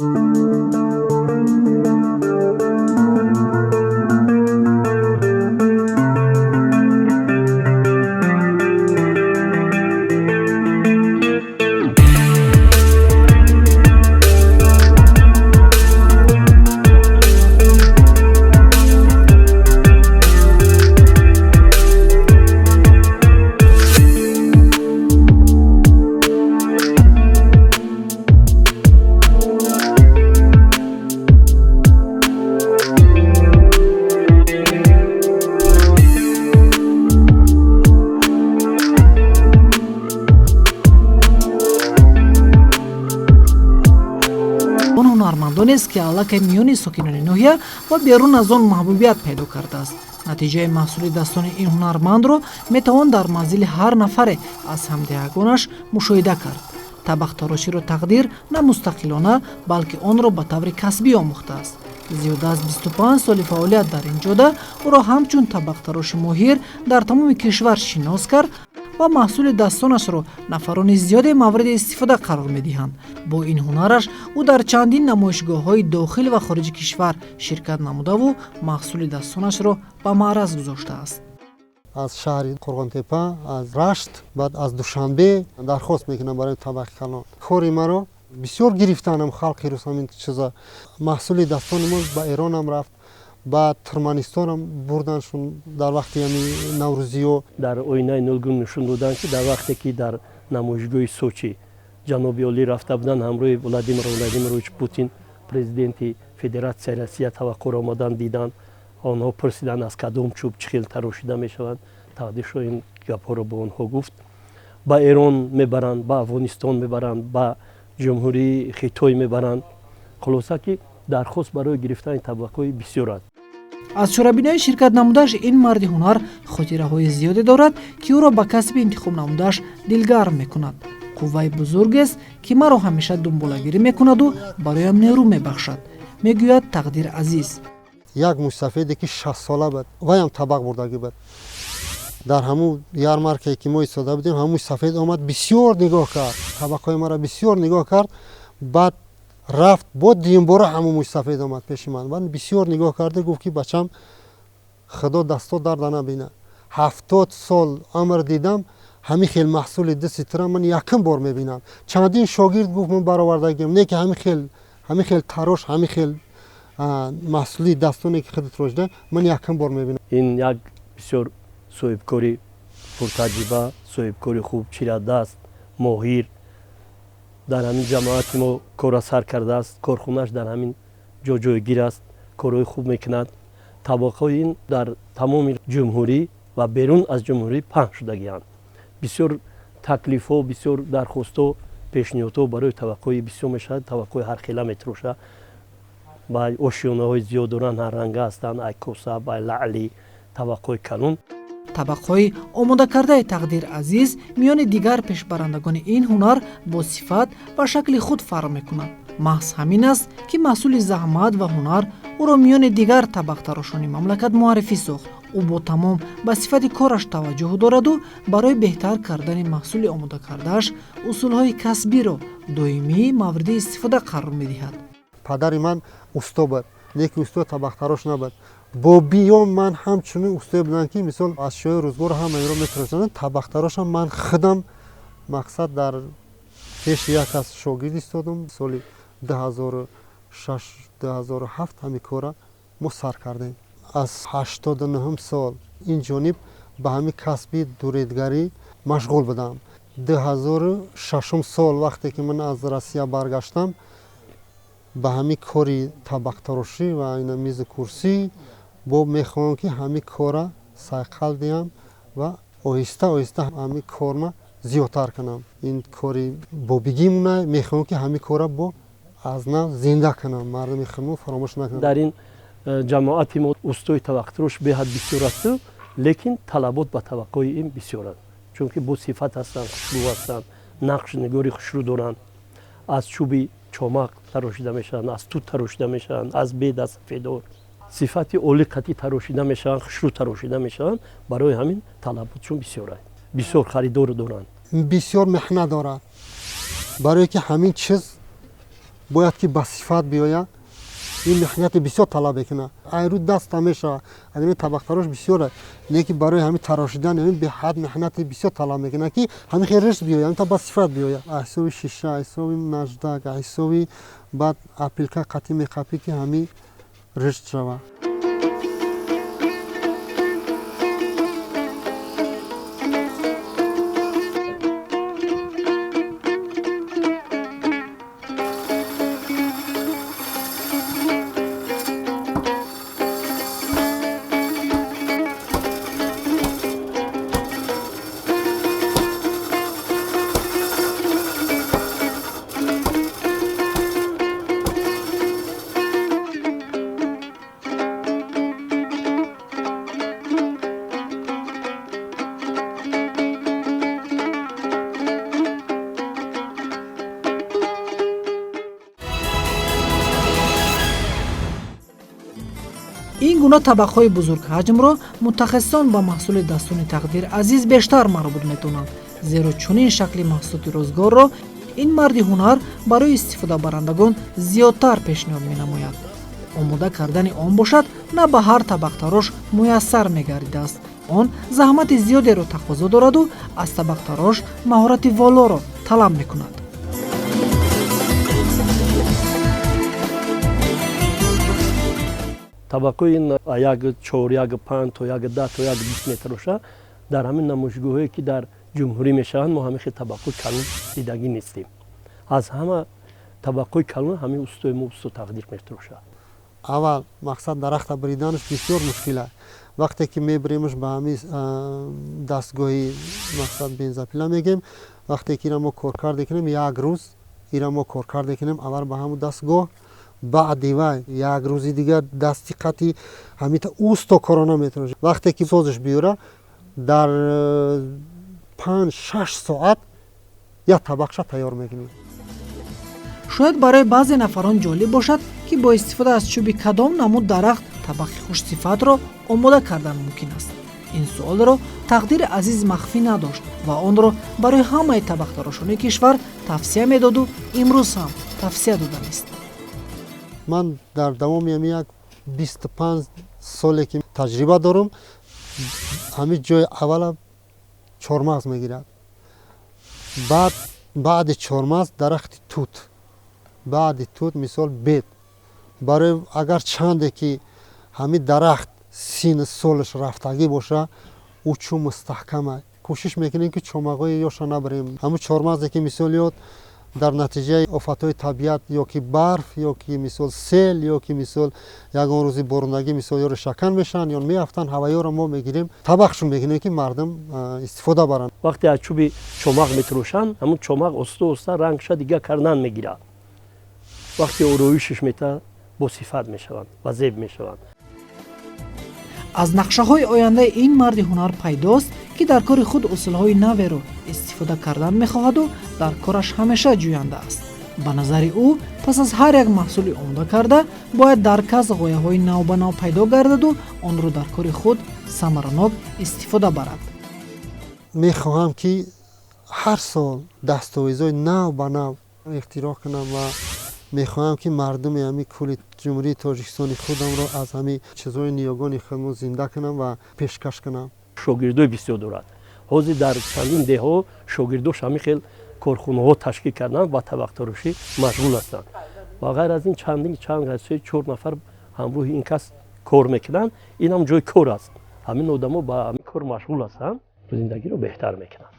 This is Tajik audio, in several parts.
Он ҳунармандонест, ки аллакай миёни сокинони ноҳия ва берун аз он маҳбубият пайдо кардааст. Натиҷаи маҳсули дастони ин ҳунармандро метавон дар манзили ҳар нафаре аз ҳамдеҳагонаш мушоҳида кард. Табақтароширо Тақдир на мустақилона, балки онро ба таври касбӣ омӯхтааст. Зиёда аз 25 соли фаъолият дар ин ҷода ӯро ҳамчун табақтароши моҳир дар тамоми кишвар шинос кард ва маҳсули дастонашро нафарони зиёде мавриди истифода қарор медиҳанд. Бо ин ҳунараш ӯ дар чандин намоишгоҳҳои дохил ва хориҷи кишвар ширкат намудаву маҳсули дастонашро ба маъраз гузоштааст. Аз шаҳри Қурғонтепа, аз Рашт, баъд аз Душанбе дархост мекунам барои табақи калон. Кори маро бисёр гирифтанам халқи рус. Ҳамин чиза, маҳсули дастони мо ба Эронам рафт, ба Туркманистонам бурданшун дар вақти ҳами наврӯзиё. Дар оинаи нилгун нишон доданд, ки дар вақте ки дар намоишгоҳи Сочи ҷаноби олӣ рафта буданд, ҳамроҳи Владимир Владимирович Путин, президенти Федератсияи Россия, таваққур омадан диданд. Онҳо пурсиданд, аз кадом чӯб, чӣ хел тарошида мешаванд. Тақдиршо ин гапҳоро бо онҳо гуфт. Ба Эрон мебаранд, ба Афғонистон мебаранд, ба Ҷумҳурии Хитой мебаранд. Хулоса, ки дархост барои гирифтани табақҳои бисёр аст. Аз чорабиниҳои ширкат намудааш ин марди ҳунар хотираҳои зиёде дорад, ки ӯро ба касби интихоб намудааш дилгарм мекунад. «Қувваи бузургест, ки маро ҳамеша дунболагирӣ мекунаду бароям нерӯ мебахшад», мегӯяд Тақдир Азиз. Як мӯйсафеде, ки 60-сола буд, ваям табақ бурдагӣ буд. Дар ҳамун ярмаркае, ки мо истода будем, ҳамун мӯйсафед омад, бисёр нигоҳ кард табақҳои маро, бисёр нигоҳ кард, баъд рафт. Бо дуюмбора ҳамун мӯйсафед омад пеши ман, баъд бисёр нигоҳ карда гуфт, ки бачам, худо дасто дарда набина, 70 сол амр дидам, ҳамин хел маҳсули дасти тура ман якум бор мебинам. Чандин шогирд, гуфт, ман баровардагиам, не ки ҳамин хел тарош, ҳамин хел маҳсули дастоне, ки худат рошида, ман якум бор мебинам. Ин як бисёр соҳибкори пуртаҷриба, соҳибкори хуб, чирадаст, моҳир, дар ҳамин ҷамоати мо корра сар кардааст. Корхонааш дар ҳамин ҷо ҷойгир аст. Корҳои хуб мекунад. Табақҳои ин дар тамоми ҷумҳурӣ ва берун аз ҷумҳурӣ паҳн шудагианд. Бисёр таклифҳо, бисёр дархостҳо, пешниҳодҳо барои табақҳои бисёр мешавад. Табақҳои ҳархела метароша ва ошёнаҳои зиёд доранд, ҳарранга ҳастанд, ай коса, ай лаъли, табақҳои калон. Табақҳои омодакардаи Тақдир Азиз миёни дигар пешбарандагони ин ҳунар бо сифат ва шакли худ фарқ мекунад. Маҳз ҳамин аст, ки маҳсули заҳмат ва ҳунар ӯро миёни дигар табақтарошони мамлакат муаррифӣ сохт. Ӯ бо тамом ба сифати кораш таваҷҷӯҳ дораду барои беҳтар кардани маҳсули омодакардааш усулҳои касбиро доимӣ мавриди истифода қарор медиҳад. Падари ман усто буд, лекин устои табақтарош набуд. Бобиён ман ҳамчунин устое буданд, ки мисол ашёи рӯзгор ҳамаиро метарошиданд. Табақтарошам ман худам, мақсад, дар пеши як кас шогирд истодам. Соли 2006, 2007 ҳамин кора мо сар кардем. Аз 89-ум сол ин ҷониб ба ҳамин касби дуредгарӣ машғул будам. 2006-ум сол, вақте ки ман аз Россия баргаштам, ба ҳамин кори табақтарошӣ ва ина мизу курсӣ бо мехоҳам, ки ҳамин кора сайқал диҳам ва оҳиста оҳиста ҳамин корма зиёдтар кунам. Ин кори бобигимона, мехоҳам, ки ҳамин кора бо аз нав зинда кунам, мардуми худмо фаромӯш накунам. Дар ин ҷамоати мо устои табақтарош беҳад бисёр асту, лекин талабот ба табақҳои ин бисёр аст, чунки бо сифат ҳастанд, хушрӯ ҳастанд, нақш нигори хушрӯ доранд, аз чӯби чомақ тарошида мешаванд, аз тут тарошида мешаванд, аз бед, аз сафедор, сифати олӣ қатъӣ тарошида мешаванд, хушрӯ тарошида мешаванд. Барои ҳамин талаботшон бисёр аст, бисёр харидор доранд. Бисёр меҳнат дорад, барое ки ҳамин чиз Бояд ки ба сифат биёяд. Ин меҳнати бисёр талаб мекунад. Айрӯ даста мешавад. Агар табақтарош бисёр, не ки барои ҳамин тарошидан ҳамин беҳад меҳнати бисёр талаб мекунад, ки ҳамин хел ришт биёяд, ҳамин та ба сифат биёяд. Ҳисоби шиша, ҳисоби наждак, ҳисоби баъд апилка қатӣ меқапӣ, ки ҳамин ришт шавад. Ин гуна табақҳои бузургҳаҷмро мутахассисон ба маҳсули дастони Тақдир Азиз бештар марбут метавонанд, зеро чунин шакли маҳсулоти рӯзгорро ин марди ҳунар барои истифодабарандагон зиёдтар пешниҳод менамояд. Омода кардани он бошад, на ба ҳар табақтарош муяссар мегардидааст. Он заҳмати зиёдеро тақозо дораду аз табақтарош маҳорати волоро талаб мекунад. Табақҳои ин 1,4, 1,5 то 1,10 то 1,20 метр боша. Дар ҳамин намоишгоҳҳое ки дар ҷумҳурӣ мешаванд, мо ҳамин хел табақҳои калон дидагӣ нестем. Аз ҳама табақҳои калон ҳамин устои мо, усто Тақдир, метарошад. Аввал мақсад дарахта бриданаш бисёр мушкил аст. Вақте ки мебиремаш ба ҳамин дастгоҳи мақсад бензопила мегем, вақте ки ира мо коркард мекунем, як рӯз ира мо коркард мекунем аввал ба ҳамун дастгоҳ, баъди вай як рӯзи дигар дасти қати ҳамита усто корона метарошад. Вақте ки созиш биёра, дар 5-6 соат як табақша тайёр мекунем. Шояд барои баъзе нафарон ҷолиб бошад, ки бо истифода аз чӯби кадом намуд дарахт табақи хушсифатро омода кардан мумкин аст. Ин суолро Тақдири Азиз махфӣ надошт ва онро барои ҳамаи табақтарошони кишвар тавсия медоду имрӯз ҳам тавсия доданист. Ман дар давоми ҳамин як 25 соле ки таҷриба дорам, ҳамин ҷои аввала чормағз мегирад, баъд баъди чормағз дарахти тут, баъди тут мисол бед. Барои агар чанде ки ҳамин дарахт сину солаш рафтагӣ боша, ӯ чун мустаҳкама. Кӯшиш мекунем, ки чормағҳои ёша набарем. Ҳамун чормағзе ки мисол ёд дар натиҷаи офатҳои табиат, ё ки барф, ё ки мисол сел, ё ки мисол ягон рӯзи борундагӣ, мисол ёро шакан мешаванд ё меафтанд, ҳаваёро мо мегирем, табақшон мекунем, ки мардум истифода баранд. Вақте аз чӯби чомақ метарошанд, ҳамун чомақ оста оста рангша дигар кардан мегирад. Вақте ороишиш мета, босифат мешаванд ва зеб мешаванд. Аз нақшаҳои ояндаи ин марди ҳунар пайдост, ки дар кори худ усулҳои наверо истифода кардан мехоҳаду дар кораш ҳамеша ҷӯянда аст. Ба назари ӯ, пас аз ҳар як маҳсули омода карда бояд дар кас ғояҳои навбанав пайдо гардаду онро дар кори худ самаранок истифода барад. Мехоҳам, ки ҳар сол дастовезҳои нав ба нав ихтироъ кунам ва мехоҳам, ки мардуми ҳамин кули Ҷумҳурии Тоҷикистони худамро аз ҳамин чизҳои ниёгони худмо зинда кунам ва пешкаш кунам. Шогирдои бисёр дорад. Ҳозир дар чандин деҳҳо шогирдош ҳамин хел корхонаҳо ташкил карданд ва табақтарошӣ машғул ҳастанд. Ва ғайр аз ин чандин чанд се чор нафар ҳамроҳи ин кас кор мекунанд. Ин ҳам ҷои кор аст. Ҳамин одамо ба ҳамин кор машғул ҳастанд, зиндагиро беҳтар мекунанд.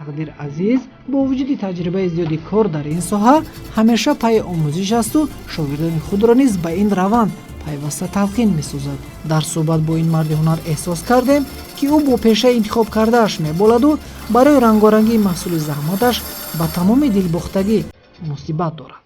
Тақдир Азиз бо вуҷуди таҷрибаи зиёди кор дар ин соҳа ҳамеша пайи омӯзиш асту шогирдони худро низ ба ин раванд пайваста талқин месозад. Дар суҳбат бо ин марди ҳунар эҳсос кардем, ки ӯ бо пешаи интихобкардааш меболаду барои рангорангии маҳсули заҳматаш ба тамоми дилбохтагӣ муносибат дорад.